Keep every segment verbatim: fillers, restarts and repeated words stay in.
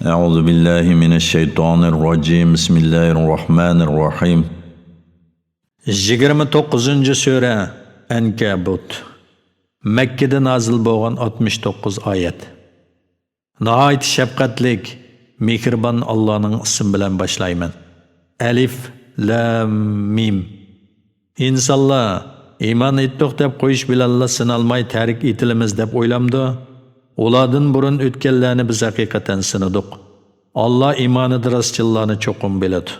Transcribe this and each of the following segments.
أعوذ بالله من الشيطان الرجيم. بسم الله الرحمن الرحيم. يىگىرمە توققۇزىنچى سۈرە، ئەنكەبۇت. مەككىدە نازىل بولغان ئاتمىش توققۇز ئايەت. ناھايىتى شەپقەتلىك، مېھرىبان ئاللانىڭ ئىسمى بىلەن باشلايمەن. ئەلىف، لام، مىم. ئىنسانلار ئىمان ئېيتتۇق دەپ قويۇش بىلەنلا سىنالماي تەرك ئېتىلىمىز دەپ ئويلامدۇ؟ ئۇلاردىن بۇرۇن ئۆتكەنلەرنى بىز ھەقىقەتەن سىنىدۇق. ئاللا ئىمانىدا راستچىللارنى چوقۇم بىلىدۇ.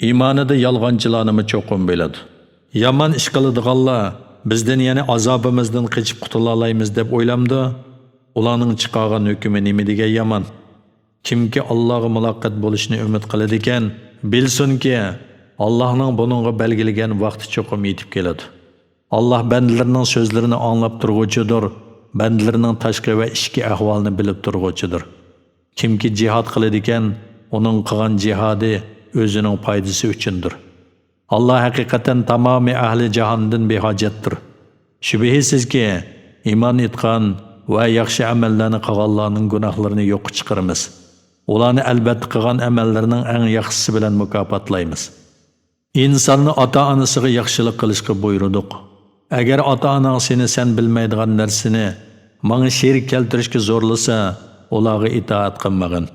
ئىمانىدا يالغانچىلارنىمۇ چوقۇم بىلىدۇ. يامان ئىش قىلىدىغانلار بىزدىن، يەنى ئازابىمىزدىن قېچىپ قۇتۇلالايمىز دەپ ئويلامدۇ؟ ئۇلارنىڭ چىقارغان ھۆكمى نېمە دېگەن يامان! كىمكى ئاللاغا مۇلاقات بولۇشنى ئۈمىد قىلىدىكەن، بىلسۇنكى، ئاللاھنىڭ بۇنىڭغا بەلگىلىگەن ۋاقتى چوقۇم يېتىپ كېلىدۇ. ئاللاھ بەندىلىرىنىڭ سۆزلىرىنى ئاڭلاپ تۇرغۇچىدۇر، بەندىلىرىنىڭ تاشقى ۋە ئىچكى ئەھۋالىنى بىلىپ تۇرغۇچىدۇر. كىمكى جىھاد قىلىدىكەن، ئۇنىڭ قىلغان جىھادى ئۆزىنىڭ پايدىسى ئۈچۈندۇر. ئاللاھ ھەقىقەتەن تامامى ئەھلى جاھاندىن بىھاجەتتۇر. شۈبھىسىزكى، ئىمان ئېيتقان ۋە ياخشى ئەمەللەرنى قىلغانلارنىڭ گۇناھلىرىنى يوققا چىقىرىمىز. ئۇلارنى ئەلبەتتە قىلغان ئەمەللىرىنىڭ ئەڭ ياخشىسى بىلەن مۇكاپاتلايمىز. ئىنساننى ئاتا-ئانىسىغا ياخشىلىق قىلىشقا بۇيرۇدۇق. ئەگەر ئاتا-ئاناڭ سېنى سەن بىلمەيدىغان نەرسىنى ماڭا شېرىك كەلتۈرۈشكە زورلىسا، ئۇلارغا ئىتائەت قىلمىغىن.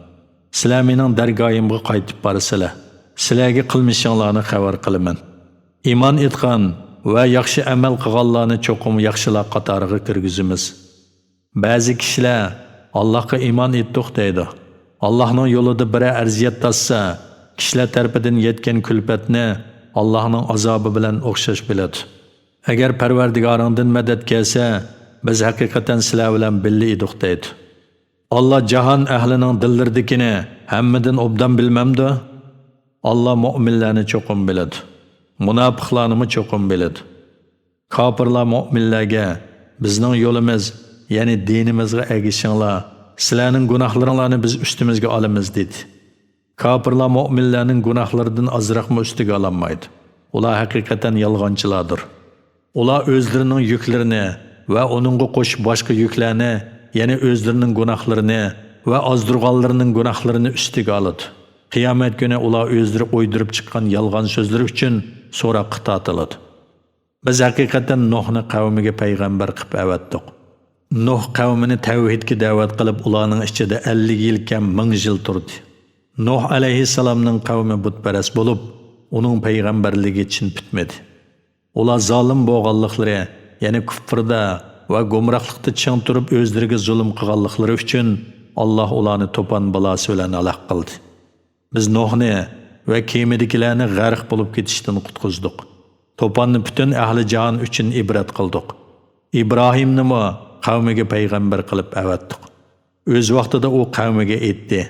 سىلەر مېنىڭ دەرگاھىمغا قايتىپ بارىسىلەر. سىلەرگە قىلمىشىڭلارنى خەۋەر قىلىمەن. ئىمان ئېيتقان ۋە ياخشى ئەمەل قىلغانلارنى چوقۇم ياخشىلار قاتارىغا كىرگۈزىمىز. بەزى كىشىلەر، «ئاللاھقا ئىمان ئېيتتۇق» دەيدۇ. ئاللاھنىڭ يولىدا بىرەر ئەرزىيەت تارتسا، كىشىلەر تەرىپىدىن يەتكەن كۈلپەتنى ئاللاھنىڭ ئازابى بىلەن ئوخشاش بىلىدۇ. «ئەگەر پەرۋەردىگارىڭدىن مەدەت كەلسە، بىز ھەقىقەتەن سىلەر بىلەن بىللە ئىدۇق» دەيدۇ. ئاللا جاھان ئەھلىنىڭ دىللىرىدىكىنى ھەممىدىن ئوبدان بىلمەمدۇ؟ ئاللا مۆمىنلەرنى چوقۇم بىلىدۇ. مۇناپىقلارنىمۇ چوقۇم بىلىدۇ. كاپىرلار مۆمىنلەرگە، «بىزنىڭ يولىمىز، يەنى دىنىمىزغا ئەگىشىڭلار، سىلەرنىڭ گۇناھلىرىڭلارنى بىز ئۈستىمىزگە ئالىمىز» دېدى. كاپىرلار مۆمىنلەرنىڭ گۇناھلىرىدىن ئازراقمۇ ئۈستىگە ئالالمايدۇ. ئۇلار ھەقىقەتەن يالغانچىلاردۇر. ئۇلار ئۆزلىرىنىڭ يۈكلىرىنى ۋە ئۇنىڭغا قوشۇپ باشقا يۈكلەرنى، يەنى ئۆزلىرىنىڭ گۇناھلىرىنى ۋە ئازدۇرغانلىرىنىڭ گۇناھلىرىنى ئۈستىگە ئالىدۇ. قىيامەت كۈنى ئۇلار ئۆزلىرى ئويدۇرۇپ چىققان يالغان سۆزلىرى ئۈچۈن سوراققا تارتىلىدۇ. بىز ھەقىقەتەن نۇھنى قەۋمىگە پەيغەمبەر قىلىپ ئەۋەتتۇق. نۇھ قەۋمىنى تەۋھىدكە دەۋەت قىلىپ، ئۇلارنىڭ ئىچىدە ئەللىك يىل كەم مىڭ يىل تۇردى. نۇھ ئەلەيھىسسالامنىڭ قەۋمى بۇتپەرەس بولۇپ، ئۇنىڭ پەيغەمبەرلىكى چىن پۈتمىدى. ئۇلار زالىم بولغانلىقلىرى، يەنى كۇفردا ۋە گۇمراھلىقتا چىڭ تۇرۇپ ئۆزلىرىگە زۇلۇم قىلغانلىقلىرى ئۈچۈن، ئاللاھ ئۇلارنى توپان بالاسى بىلەن ھالاك قىلدى. بىز نۇھنى ۋە كېمىدىكىلەرنى غەرق بولۇپ كېتىشتىن قۇتقۇزدۇق. توپاننى پۈتۈن ئەھلى جاھان ئۈچۈن ئىبرەت قىلدۇق. ئىبراھىمنىمۇ قەۋمىگە پەيغەمبەر قىلىپ ئەۋەتتۇق. ئۆز ۋاقتىدا ئۇ قەۋمىگە ئېيتتى،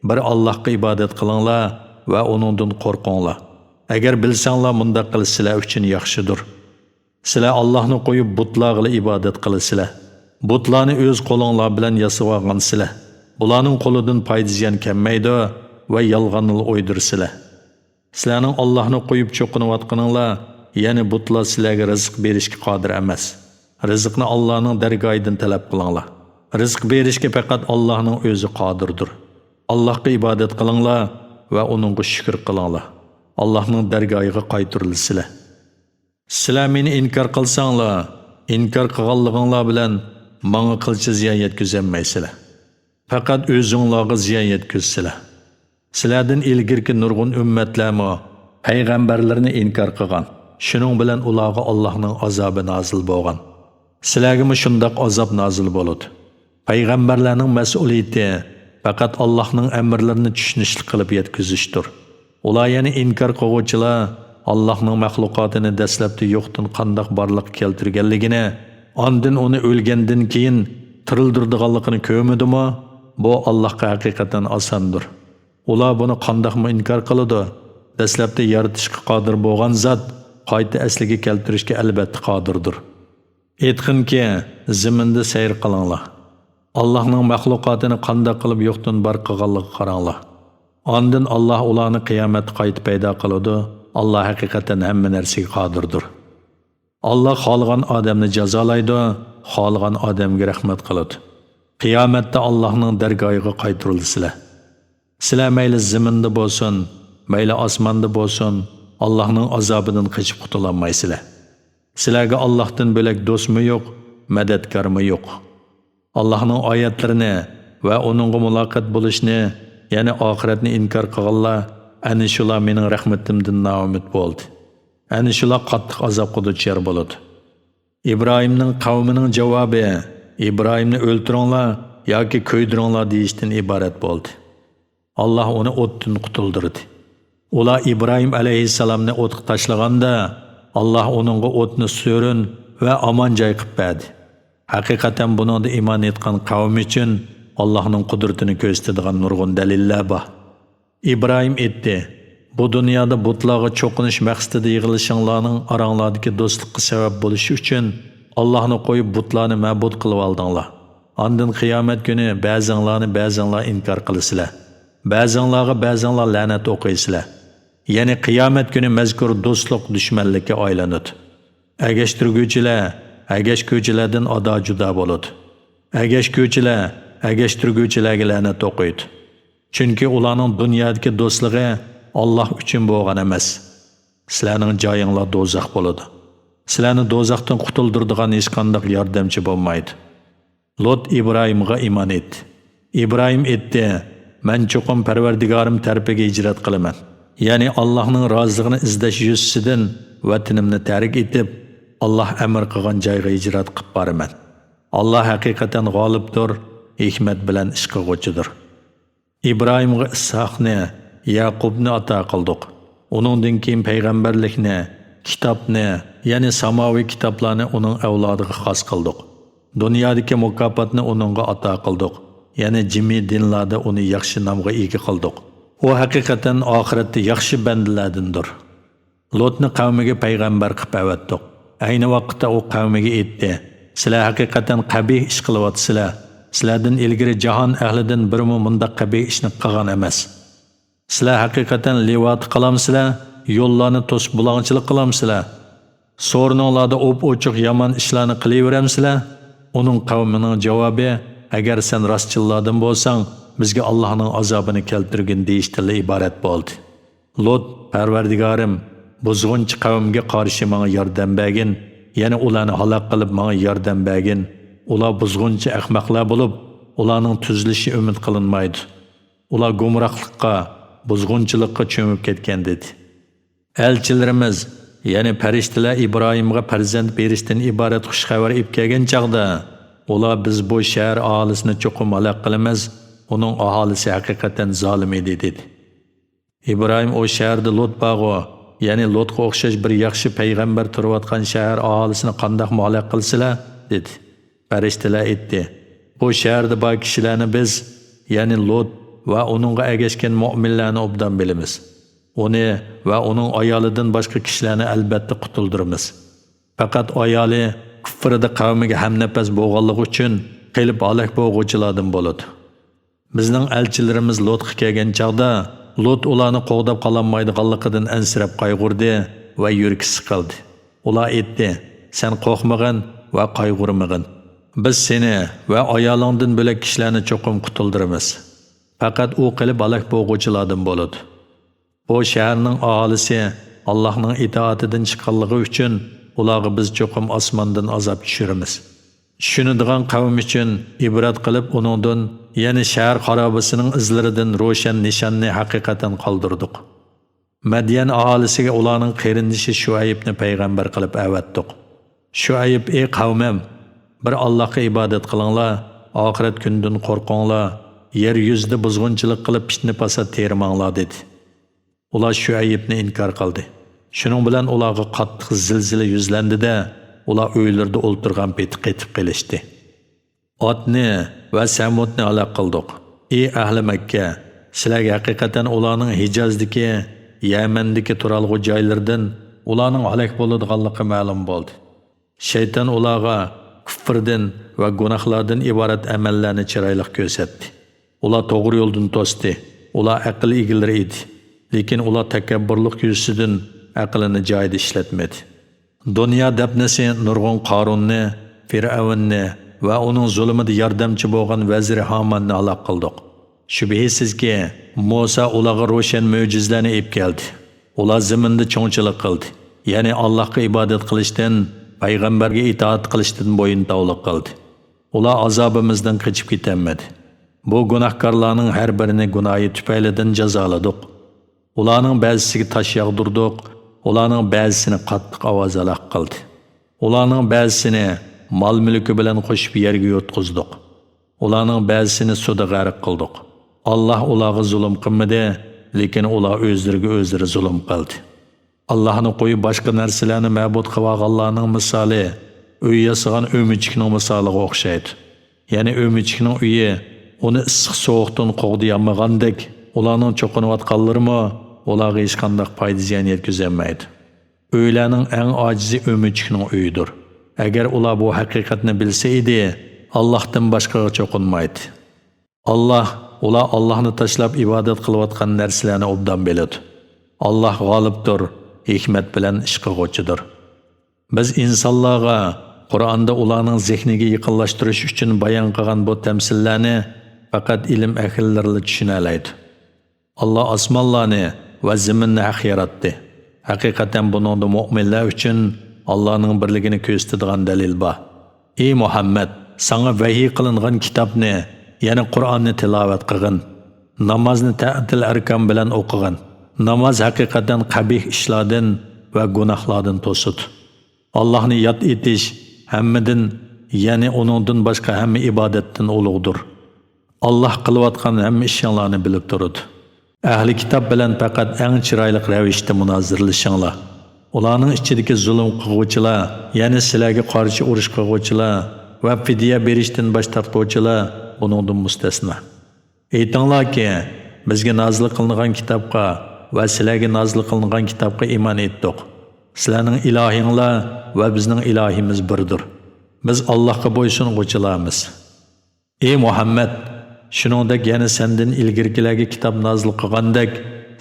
«بىر ئاللاھقا ئىبادەت قىلىڭلار ۋە ئۇنىڭدىن قورقۇڭلار. ئەگەر بىلسەڭلار، مۇنداق قىلىش سىلەر ئۈچۈن ياخشىدۇر. سىلەر ئاللاھنى قويۇپ، بۇتلارغىلا ئىبادەت قىلىسىلەر. بۇتلارنى ئۆز قولۇڭلار بىلەن ياسىۋالغانسىلەر. بۇلارنىڭ قولىدىن پايدا-زىيان كەلمەيدۇ ۋە يالغاننىلا ئويدۇرىسىلەر. سىلەرنىڭ ئاللاھنى قويۇپ چوقۇنۇۋاتقىنىڭلار، يەنى بۇتلار سىلەرگە رىزىق بېرىشكە قادىر ئەمەس. رىزىقنى ئاللاھنىڭ دەرگاھىدىن تەلەپ قىلىڭلار. رىزىق بېرىشكە پەقەت ئاللاھنىڭ ئۆزى قادىردۇر. ئاللاھقا ئىبادەت قىلىڭلار ۋە ئۇنىڭغا شۈكۈر قىلىڭلار. ئاللاھنىڭ دەرگاھىغا قايتۇرۇلىسىلەر. سىلەر مېنى ئىنكار قىلساڭلار، ئىنكار قىلغانلىقىڭلار بىلەن ماڭا قىلچە زىيان يەتكۈزەلمەيسىلەر. پەقەت ئۆزۈڭلارغا زىيان يەتكۈزىسىلەر. سىلەردىن ئىلگىرىكى نۇرغۇن ئۈممەتلەرمۇ پەيغەمبەرلىرىنى ئىنكار قىلغان. شۇنىڭ بىلەن ئۇلارغا ئاللاھنىڭ ئازابى نازىل بولغان. سىلەرگىمۇ شۇنداق ئازاب نازىل بولىدۇ. پەيغەمبەرلەرنىڭ مەسئۇلىيىتى پەقەت ئاللاھنىڭ ئەمىرلىرىنى چۈشىنىشلىك قىلىپ يەتكۈزۈشتۇر. ئۇلار، يەنى ئىنكار قىلغۇچىلار، ئاللاھنىڭ مەخلۇقاتىنى دەسلەپتە يوقتىن قانداق بارلىققا كەلتۈرگەنلىكىنى، ئاندىن ئۇنى ئۆلگەندىن كېيىن تىرىلدۈرىدىغانلىقىنى كۆرمىدىمۇ؟ بۇ ئاللاھقا ھەقىقەتەن ئاساندۇر. ئۇلار بۇنى قانداقمۇ ئىنكار قىلىدۇ؟ دەسلەپتە يارىتىشقا قادىر بولغان زات قايتا ئەسلىگە كەلتۈرۈشكە ئەلۋەتتە قادىردۇر. ئېيتقىنكى، زېمىندا سەير قىلىڭلار. ئاللاھنىڭ مەخلۇقاتىنى قانداق قىلىپ يوقتىن بار قىلغانلىقىغا قاراڭلار. ئاندىن ئاللاھ ئۇلارنى قىيامەتتە قايتا پەيدا قىلىدۇ. ئاللاھ ھەقىقەتەن ھەممە نەرسىگە قادىردۇر. ئاللاھ خالىغان ئادەمنى جازالايدۇ، خالىغان ئادەمگە رەھمەت قىلىدۇ. قىيامەتتە ئاللاھنىڭ دەرگاھىغا قايتۇرۇلىسىلەر. سىلەر مەيلى زېمىندا بولسۇن، مەيلى ئاسماندا بولسۇن، ئاللاھنىڭ ئازابىدىن قېچىپ قۇتۇلالمايسىلەر. سىلەرگە ئاللاھتىن بۆلەك دوستمۇ يوق، مەدەتكارمۇ يوق. ئاللاھنىڭ ئايەتلىرىنى ۋە ئۇنىڭغا مۇلاقات بولۇشنى، يەنى ئاخىرەتنى ئىنكار قىلغانلار، ئەنە شۇلار مېنىڭ رەھمىتىمدىن نائۈمىد بولدى. ئەنە شۇلار قاتتىق ئازابقا دۇچار بولىدۇ. ئىبراھىمنىڭ قەۋمىنىڭ جاۋابى ئىبراھىمنى ئۆلتۈرۈڭلار ياكى كۆيدۈرۈڭلار دېيىشتىن ئىبارەت بولدى. ئاللاھ ئۇنى ئوتتىن قۇتۇلدۇردى. ئۇلار ئىبراھىم ئەلەيھىسسالامنى ئوتقا تاشلىغاندا، ئاللاھ ئۇنىڭغا ئوتنى سۆرۈن ۋە ئامان جاي قىلىپ بەردى. ھەقىقەتەن بۇنىڭدا ئىمان ئېيتقان قەۋم ئۈچۈن ئاللاھنىڭ قۇدرىتىنى كۆرسىتىدىغان نۇرغۇن دەلىللەر بار. ئىبراھىم ئېيتتى، بۇ دۇنيادا بۇتلارغا چوقۇنۇش مەقسىتىدە يىغىلىشىڭلارنىڭ ئاراڭلاردىكى دوستلۇققا سەۋەب بولۇشى ئۈچۈن ئاللاھنى قويۇپ بۇتلارنى مەبۇد قىلىۋالدىڭلار. ئاندىن قىيامەت كۈنى بەزىڭلارنى بەزىڭلار ئىنكار قىلىسىلەر، بەزىڭلارغا بەزىڭلار لەنەت ئوقۇيسىلەر. يەنى قىيامەت كۈنى مەزكۇر دوستلۇق دۈشمەنلىككە ئايلىنىدۇ. ئەگەشتۈرگۈچىلەر ئەگەشكۈچىلەردىن ئادا-جۇدا بولىدۇ. ئەگەشكۈچىلەر ئەگەشتۈرگۈچىلەرگە لەنەت ئوقۇيدۇ. چۈنكى ئۇلارنىڭ دۇنيادىكى دوستلۇقى ئاللاھ ئۈچۈن بولغان ئەمەس. سىلەرنىڭ جايىڭلار دوزاخ بولىدۇ. سىلەرنى دوزاختىن قۇتۇلدۇرىدىغان ھېچقانداق ياردەمچى بولمايدۇ. لوت ئىبراھىمغا ئىمان ئېيتتى. ئىبراھىم ئېيتتى، مەن چوقۇم پەرۋەردىگارىم تەرىپىگە ھىجرەت قىلىمەن. يەنى ئاللاھنىڭ رازىلىقىنى ئىزدەش يۈزىسىدىن ۋەتىنىمنى تەرك ئېتىپ، ئاللاھ ئەمر قىلغان جايغا ھىجرەت قىلىپ بارىمەن. ئاللاھ ھەقىقەتەن غالىبتۇر، ھېكمەت بىلەن ئىش قىلغۇچىدۇر. ئىبراھىمغا ئىسھاقنى، يەقۇبنى ئاتا قىلدۇق. ئۇنىڭدىن كېيىن پەيغەمبەرلىكنى، كىتابنى، يەنى ساماۋىي كىتابلارنى ئۇنىڭ ئەۋلادىغا خاس قىلدۇق. دۇنيادىكى مۇكاپاتنى ئۇنىڭغا ئاتا قىلدۇق. يەنى جىمى دىنلاردا ئۇنى ياخشى نامغا ئىگە قىلدۇق. ئۇ ھەقىقەتەن ئاخىرەتتە ياخشى بەندىلەردىندۇر. لوتنى قەۋمىگە پەيغەمبەر قىلىپ ئەۋەتتۇق. ئەينى ۋاقىتتا ئۇ قەۋمىگە ئېيتتى، سىلەر ھەقىقەتەن قەبىھ ئىش قىلىۋاتىسىلەر. سىلەردىن ئىلگىرى جاھان ئەھلىدىن بىرىمۇ مۇنداق قەبىھ ئىشنى قىلغان ئەمەس. سىلەر ھەقىقەتەن لىۋاتى قىلامسىلەر؟ يوللارنى توسۇپ بۇلاڭچىلىق قىلامسىلەر؟ سورۇنۇڭلاردا ئوپئوچۇق يامان ئىشلارنى قىلىۋېرەمسىلەر؟ ئۇنىڭ قەۋمىنىڭ جاۋابى، ئەگەر سەن راستچىللاردىن بولساڭ، بىزگە ئاللاھنىڭ ئازابىنى كەلتۈرگىن دېيىشتىنلا ئىبارەت بولدى. لوت، پەرۋەردىگارىم، بۇزغۇنچى قەۋمگە قارشى ماڭا ياردەم بەرگىن، يەنى ئۇلارنى ھالاك قىلىپ ماڭا ياردەم بەرگىن، ئۇلار بۇزغۇنچى ئەخمەقلەر بولۇپ، ئۇلارنىڭ تۈزىلىشى ئۈمىد قىلىنمايدۇ. ئۇلار گۇمراھلىققا، بۇزغۇنچىلىققا چۆمۈپ كەتكەن، دېدى. ئەلچىلىرىمىز، يەنى پەرىشتىلەر ئىبراھىمغا پەرزەنت بېرىشتىن ئىبارەت خۇش خەۋەر ئېلىپ كەلگەن چاغدا، ئۇلار، بىز بۇ شەھەر ئاھالىسىنى چوقۇم ھالاك قىلىمىز، ئۇنىڭ ئاھالىسى ھەقىقەتەن زالىم ئىدى، دېدى. ئىبراھىم، ئۇ شەھەردە لوت بارغۇ، يەنى لوتقا ئوخشاش بىر ياخشى پەيغەمبەر تۇرۇۋاتقان شەھەر ئاھالىسىنى قانداقمۇ ھالاك قىلىسىلەر؟ دېدى. پەرىشتىلەر ئېيتتى، بۇ شەھەردە بار كىشىلەرنى بىز، يەنى لوت ۋە ئۇنىڭغا ئەگەشكەن مۆمىنلەرنى ئوبدان بىلىمىز. ئۇنى ۋە ئۇنىڭ ئايالىدىن باشقا كىشىلەرنى ئەلبەتتە قۇتۇلدۇرىمىز. پەقەت ئايالى كۇفرىدا قەۋمىگە ھەمنەپەس بولغانلىقى ئۈچۈن قېلىپ ھالاك بولغۇچىلاردىن بولىدۇ. بىزنىڭ ئەلچىلىرىمىز لوتقا كەلگەن چاغدا، لوت ئۇلارنى قوغداپ قالالمايدىغانلىقىدىن ئەنسىرەپ قايغۇردى ۋە يۈرىكى سىقىلدى. ئۇلار ئېيتتى، سەن قورقمىغىن ۋە قايغۇرمىغىن. بىز سېنى ۋە ئايالىڭدىن بۆلەك كىشىلەرنى چوقۇم قۇتۇلدۇرىمىز. پەقەت ئۇ قېلىپ ھالاك بولغۇچىلاردىن بولىدۇ. بۇ شەھەرنىڭ ئاھالىسى ئاللاھنىڭ ئىتائىتىدىن چىققانلىقى ئۈچۈن ئۇلارغا بىز چوقۇم ئاسماندىن ئازاب چۈشۈرىمىز. چۈشىنىدىغان قەۋم ئۈچۈن ئىبرەت قىلىپ ئۇنىڭدىن، يەنى شەھەر خارابىسىنىڭ ئىزلىرىدىن روشەن نىشاننى ھەقىقەتەن قالدۇردۇق. مەديەن ئاھالىسىگە ئۇلارنىڭ قېرىندىشى شۇئەيبنى پەيغەمبەر قىلىپ ئەۋەتتۇق. شۇئەيب، ئى قەۋمىم، بىر ئاللاھقا ئىبادەت قىلىڭلار، ئاخىرەت كۈنىدىن قورقۇڭلار، يەر يۈزىدە بۇزغۇنچىلىق قىلىپ پىتنە-پاسات تېرىماڭلار، دېدى. ئۇلار شۇئەيبنى ئىنكار قىلدى. شۇنىڭ بىلەن ئۇلارغا قاتتىق زىلزىلە يۈزلەندى-دە، ئۇلار ئۆيلىرىدە ئولتۇرغان پېتى قېتىپ قېلىشتى. ئادنى ۋە سەمۇدنى ھالاك قىلدۇق. ئى ئەھلى مەككە، سىلەرگە ھەقىقەتەن ئۇلارنىڭ ھىجازدىكى، يەمەندىكى تۇرالغۇ جايلىرىدىن ئۇلارنىڭ ھالاك بولىدىغانلىقى مەلۇم بولدى. شەيتان ئۇلارغا كۇفرىدىن ۋە گۇناھلاردىن ئىبارەت ئەمەللەرنى چىرايلىق كۆرسەتتى. ئۇلار توغرا يولدىن توستى. ئۇلار ئەقىل ئىگىلىرى ئىدى. لېكىن ئۇلار تەكەببۇرلۇق يۈزىسىدىن ئەقلىنى جايىدا ئىشلەتمىدى. دۇنيا دەپنىسى نۇرغۇن قارۇننى، فىرئەۋننى ۋە ئۇنىڭ زۇلۇمىدا ياردەمچى بولغان ۋەزىرى ھاماننى ھالاك قىلدۇق. شۈبھىسىزكى، مۇسا ئۇلارغا روشەن مۆجىزىلەرنى ئېلىپ كەلدى. ئۇلار زېمىندا چوڭچىلىق قىلدى، يەنى ئاللاھقا ئىبادەت قىلىشتىن، پەيغەمبەرگە ئىتائەت قىلىشتىن بويۇن تاۋلىق قىلدى. ئۇلار ئازابىمىزدىن قېچىپ كېتەلمىدى. بۇ گۇناھكارلارنىڭ ھەر بىرىنى گۇناھى تۈپەيلىدىن جازالىدۇق. ئۇلارنىڭ بەزىسىگە تاش ياغدۇردۇق، ئۇلارنىڭ بەزىسىنى قاتتىق ئاۋاز ھالاك قىلدى. ئۇلارنىڭ بەزىسىنى مال-مۈلكى بىلەن قوشۇپ يەرگە يۇتقۇزدۇق. ئۇلارنىڭ بەزىسىنى سۇدا غەرق قىلدۇق. ئاللاھ ئۇلارغا زۇلۇم قىلمىدى، لېكىن ئۇلار ئۆزلىرىگە ئۆزلىرى زۇلۇم قىلدى. ئاللاھنى قويۇپ باشقا نەرسىلەرنى مەبۇد قىلىۋالغانلارنىڭ مىسالى ئۆي ياسىغان ئۆمۈچۈكنىڭ مىسالىغا ئوخشايدۇ. يەنى ئۆمۈچۈكنىڭ ئۆيى ئۇنى ئىسسىق-سوغۇقتىن قوغدىيالمىغاندەك، ئۇلارنىڭ چوقۇنۇۋاتقانلىرىمۇ ئۇلارغا ھېچقانداق پايدا-زىيان يەتكۈزەلمەيدۇ. ئۆيلەرنىڭ ئەڭ ئاجىزى ئۆمۈچۈكنىڭ ئۆيىدۇر. ئەگەر ئۇلار بۇ ھەقىقەتنى بىلسە ئىدى، ئاللاھتىن باشقىغا چوقۇنمايتتى. ئاللاھ، ئۇلار ئاللاھنى تاشلاپ ئىبادەت قىلىۋاتقان نەرسىلەرنى ئوبدان بىلىدۇ. ئاللاھ غالىبتۇر، ھېكمەت بىلەن ئىش قىلغۇچىدۇر. بىز ئىنسانلارغا قۇرئاندا ئۇلارنىڭ زېھنىگە يېقىنلاشتۇرۇش ئۈچۈن بايان قىلغان بۇ تەمسىللەرنى پەقەت ئىلىم ئەھلىلىرىلا چۈشىنەلەيدۇ. ئاللاھ ئاسمانلارنى ۋە زېمىننى ھەق ياراتتى. ھەقىقەتەن بۇنىڭدا مۆمىنلەر ئۈچۈن ئاللاھنىڭ بىرلىكىنى كۆرسىتىدىغان دەلىل بار. ئى مۇھەممەد، ساڭا ۋەھىي قىلىنغان كىتابنى، يەنى قۇرئاننى تىلاۋەت قىلغىن. نامازنى تەتىل ئەركان بىلەن ئوقۇغىن. ناماز ھەقىقەتەن قەبىھ ئىشلاردىن ۋە گۇناھلاردىن توسىدۇ. ئاللاھنى ياد ئېتىش ھەممىدىن، يەنى ئۇنىڭدىن باشقا ھەممە ئىبادەتتىن ئۇلۇغدۇر. ئاللاھ قىلىۋاتقان ھەممە ئىشىڭلارنى بىلىپ تۇرىدۇ. ئەھلى كىتاب بىلەن پەقەت ئەڭ چىرايلىق رەۋىشتە مۇنازىرىلىشىڭلار. ئۇلارنىڭ ئىچىدىكى زۇلۇم قىلغۇچىلار، يەنى سىلەرگە قارشى ئۇرۇش قىلغۇچىلار ۋە فىدىيە بېرىشتىن باش تارتقۇچىلار بۇنىڭدىن مۇستەسنا. ئېيتىڭلاركى، بىزگە نازىل قىلىنغان كىتابقا ۋە سىلەرگە نازىل قىلىنغان كىتابقا ئىمان ئېيتتۇق. سىلەرنىڭ ئىلاھىڭلار ۋە بىزنىڭ ئىلاھىمىز بىردۇر. بىز ئاللاھقا بويسۇنغۇچىلارمىز. ئى مۇھەممەد، شۇنىڭدەك يەنە سەندىن ئىلگىرىكىلەرگە كىتاب نازىل قىلغاندەك،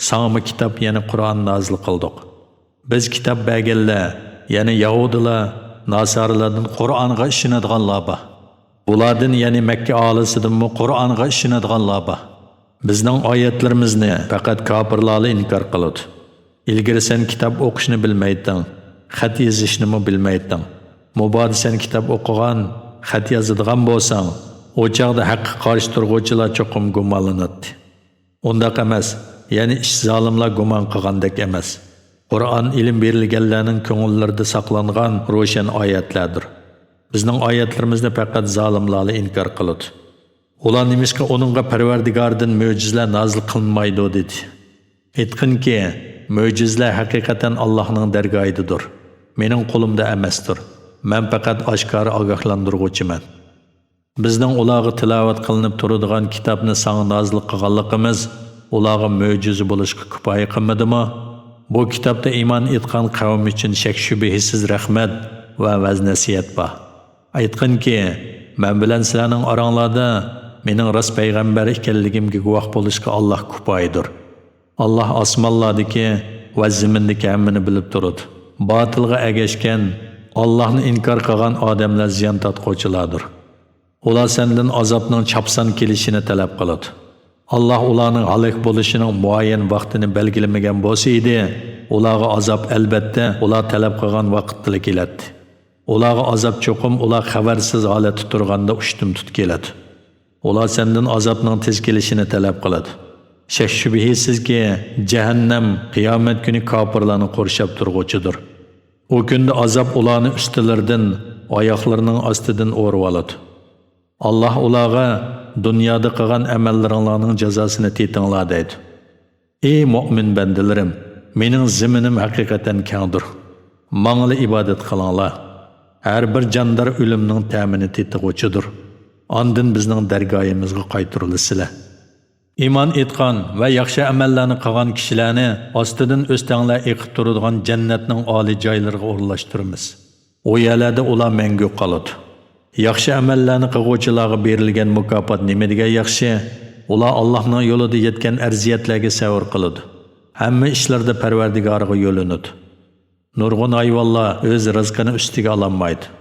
ساڭىمۇ كىتاب، يەنى قۇرئان نازىل قىلدۇق. بىز كىتاب بەرگەنلەر، يەنى يەھۇدىيلار، ناسارىلاردىن قۇرئانغا ئىشىنىدىغانلار بار. بۇلاردىن، يەنى مەككە ئاھالىسىدىنمۇ قۇرئانغا ئىشىنىدىغانلار بار. بىزنىڭ ئايەتلىرىمىزنى پەقەت كاپىرلارلا ئىنكار قىلىدۇ. ئىلگىرى سەن كىتاب ئوقۇشنى بىلمەيتتىڭ، خەت يېزىشنىمۇ بىلمەيتتىڭ. مۇبادا سەن كىتاب ئوقۇغان، خەت يازىدىغان بولساڭ، ئۇ چاغدا ھەققە قارشى تۇرغۇچىلار چوقۇم گۇمانلىناتتى. ئۇنداق ئەمەس، يەنى ئىش زالىملار گۇمان قىلغاندەك ئەمەس. قۇرئان ئىلىم بېرىلگەنلەرنىڭ كۆڭۈللىرىدە ساقلانغان روشەن ئايەتلەردۇر. بىزنىڭ ئايەتلىرىمىزنى پەقەت زالىملارلا ئىنكار قىلىدۇ. ئۇلار نېمىشقا ئۇنىڭغا پەرۋەردىگاردىن مۆجىزىلەر نازىل قىلىنمايدۇ دېدى. ئېيتقىنكى، مۆجىزىلەر ھەقىقەتەن ئاللاھنىڭ دەرگاھىدىدۇر. مېنىڭ قولۇمدا ئەمەستۇر. مەن پەقەت ئاشكارا ئاگاھلاندۇرغۇچىمەن. بىزنىڭ ئۇلارغا تىلاۋەت قىلىنىپ تۇرىدىغان كىتابنى ساڭا نازىل قىلغانلىقىمىز ئۇلارغا مۆجىزە بولۇشقا كۇپايە قىلمىدىمۇ؟ بۇ كىتابتا ئىمان ئېيتقان قەۋم ئۈچۈن شەك-شۈبھىسىز رەھمەت ۋە ۋەز-نەسىھەت بار. ئېيتقىنكى، مەن بىلەن سىلەرنىڭ ئاراڭلاردا مېنىڭ راست پەيغەمبەر ئىكەنلىكىمگە گۇۋاھ بولۇشقا ئاللاھ كۇپايىدۇر. ئاللاھ ئاسمانلاردىكى ۋە زېمىندىكى ھەممىنى بىلىپ تۇرىدۇ. باتىلغا ئەگەشكەن، ئاللاھنى ئىنكار قىلغان ئادەملەر زىيان تارتقۇچىلاردۇر. ئۇلار سەندىن ئازابنىڭ چاپسان كېلىشىنى تەلەپ قىلىدۇ. ئاللاھ ئۇلارنىڭ ھالاك بولۇشىنىڭ مۇئەييەن ۋاقتىنى بەلگىلىمىگەن بولسا ئىدى، ئۇلارغا ئازاب، ئەلۋەتتە، ئۇلار تەلەپ قىلغان ۋاقىتتىلا كېلەتتى. ئۇلارغا ئازاب چوقۇم ئۇلار خەۋەرسىز ھالەتتە تۇرغاندا ئۇشتۇمتۇت كېلىدۇ. ئۇلار سەندىن ئازابنىڭ تېز كېلىشىنى تەلەپ قىلىدۇ. شەك-شۈبھىسىزكى، جەھەننەم قىيامەت كۈنى كاپىرلارنى قورشاپ تۇرغۇچىدۇر. ئۇ كۈندە ئازاب ئۇلارنى ئۈستىلىرىدىن، ئاياقلىرىنىڭ ئاستىدىن ئورىۋالىدۇ. ئاللاھ ئۇلارغا، دۇنيادا قىلغان ئەمەللىرىڭلارنىڭ جازاسىنى تېتىڭلار دەيدۇ. ئى مۆمىن بەندىلىرىم، مېنىڭ زېمىنىم ھەقىقەتەن كەڭدۇر. ماڭىلا ئىبادەت قىلىڭلار. ھەر بىر جاندار ئۆلۈمنىڭ تەمىنى تېتىغۇچىدۇر. ئاندىن بىزنىڭ دەرگاھىمىزغا قايتۇرۇلىسىلەر. ئىمان ئېيتقان ۋە ياخشى ئەمەللەرنى قىلغان كىشىلەرنى ئاستىدىن ئۆستەڭلەر ئېقىپ تۇرىدىغان جەننەتنىڭ ئالىي جايلىرىغا ئورۇنلاشتۇرىمىز. ئۇ يەرلەردە ئۇلار مەڭگۈ قالىدۇ. ياخشى ئەمەللەرنى قىلغۇچىلارغا بېرىلگەن مۇكاپات نېمە دېگەن ياخشى! ئۇلار ئاللاھنىڭ يولىدا يەتكەن ئەزىيەتلەرگە سەۋر قىلىدۇ. ھەممە ئىشلىرىدا پەرۋەردىگارىغا يۆلىنىدۇ. نۇرغۇن ھايۋانلار ئۆز رىزقىنى ئۈستىگە ئالالمايدۇ.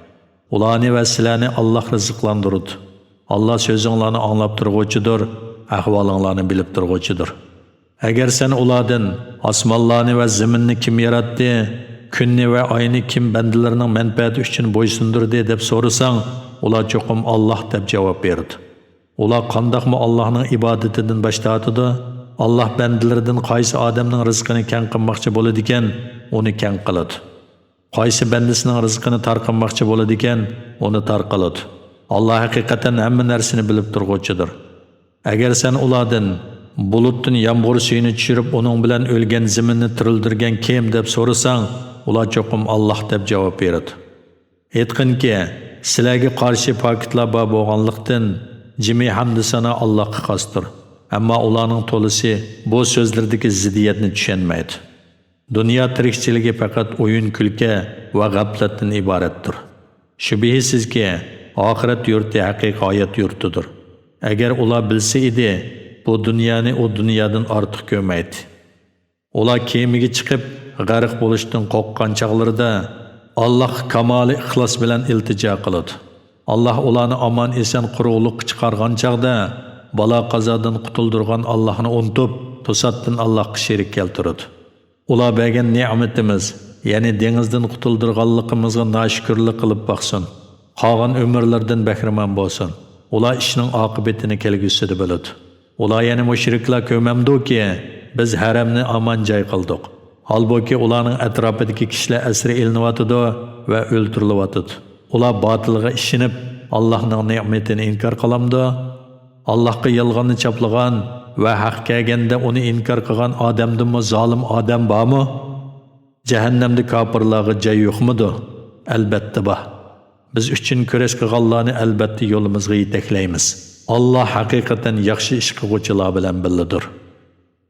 ئۇلارنى ۋە سىلەرنى ئاللاھ رىزىقلاندۇرىدۇ. ئاللاھ سۆزۈڭلارنى ئاڭلاپ تۇرغۇچىدۇر، ئەھۋالىڭلارنى بىلىپ تۇرغۇچىدۇر. ئەگەر سەن ئۇلاردىن، «ئاسمانلارنى ۋە زېمىننى كىم ياراتتى؟ كۈننى ۋە ئاينى كىم بەندىلىرىنىڭ مەنپەئەتى ئۈچۈن بويسۇندۇردى؟» دەپ سورىساڭ، ئۇلار چوقۇم، «ئاللاھ» دەپ جاۋاب بېرىدۇ. ئۇلار قانداقمۇ ئاللاھنىڭ ئىبادىتىدىن باش تارتىدۇ؟ ئاللاھ بەندىلىرىدىن قايسى ئادەمنىڭ رىزقىنى كەڭ قىلماقچى بولىدىكەن، ئۇنى كەڭ قىلىدۇ. قايسى بەندىسىنىڭ رىزقىنى تار قىلماقچى بولىدىكەن، ئۇنى تار قىلىدۇ. ئاللاھ ھەقىقەتەن ھەممە نەرسىنى بىلىپ تۇرغۇچىدۇر. ئەگەر سەن ئۇلاردىن، «بۇلۇتتىن يامغۇر سۈيىنى چۈشۈرۈپ، ئۇنىڭ بىلەن ئۆلگەن زېمىننى تىرىلدۈرگەن كىم؟» دەپ سورىساڭ، ئۇلار چوقۇم، «ئاللاھ» دەپ جاۋاب بېرىدۇ. ئېيتقىنكى، سىلەرگە قارشى پاكىتلار بار بولغانلىقتىن، جىمى ھەمدۇسانا ئاللاھقا خاستۇر. ئەمما ئۇلارنىڭ تولىسى بۇ سۆزلىرىدىكى زىددىيەتنى چۈشەنمەيدۇ. دۇنيا تىرىكچىلىكى پەقەت ئويۇن-كۈلكە ۋە غەپلەتتىن ئىبارەتتۇر. شۈبھىسىزكى، ئاخىرەت يۇرتى ھەقىقىي ھايات يۇرتىدۇر. ئەگەر ئۇلار بىلسە ئىدى، بۇ دۇنيانى ئۇ دۇنيادىن ئارتۇق كۆرمەيتتى. ئۇلار كېمىگە چىقىپ، غەرق بولۇشتىن قورققان چاغلىرىدا، ئاللاھقا كامالىي ئىخلاس بىلەن ئىلتىجا قىلىدۇ. ئاللاھ ئۇلارنى ئامان-ئېسەن قۇرۇقلۇققا چىقارغان چاغدا، بالا-قازادىن قۇتۇلدۇرغان ئاللاھنى ئۇنتۇپ، توساتتىن ئاللاھقا شېرىك كەلتۈرىدۇ. ئۇلار بەرگەن نېمىتىمىز، يەنى دېڭىزدىن قۇتۇلدۇرغانلىقىمىزغا ناشۈكۈرلۈك قىلىپ باقسۇن. قالغان ئۆمۈرلىرىدىن بەھرىمەن بولسۇن. ئۇلار ئىشنىڭ ئاقىۋىتىنى كەلگۈسىدە بىلىدۇ. ئۇلار يەنە مۇشرىكلار كۆرمەمدۇكى، بىز ھەرەمنى ئامان جاي قىلدۇق. ھالبۇكى، ئۇلارنىڭ ئەتراپىدىكى كىشىلەر ئەسىر ئېلىنىۋاتىدۇ ۋە ئۆلتۈرۈلۈۋاتىدۇ. ئۇلار باتىلغا ئىشىنىپ، ئاللاھنىڭ نېمىتىنى ئىنكار قىلامدۇ؟ ئاللاھقا يالغاننى چاپلىغان ۋە ھەق كەلگەندە ئۇنى ئىنكار قىلغان ئادەمدىنمۇ زالىم ئادەم بارمۇ؟ جەھەننەمدە كاپىرلارغا جاي يوقمىدۇ؟ ئەلبەتتە بار. بىز ئۈچۈن كۈرەش قىلغانلارنى ئەلبەتتە يولىمىزغا يېتەكلەيمىز. ئاللاھ ھەقىقەتەن ياخشى ئىش قىلغۇچىلار بىلەن بىللىدۇر.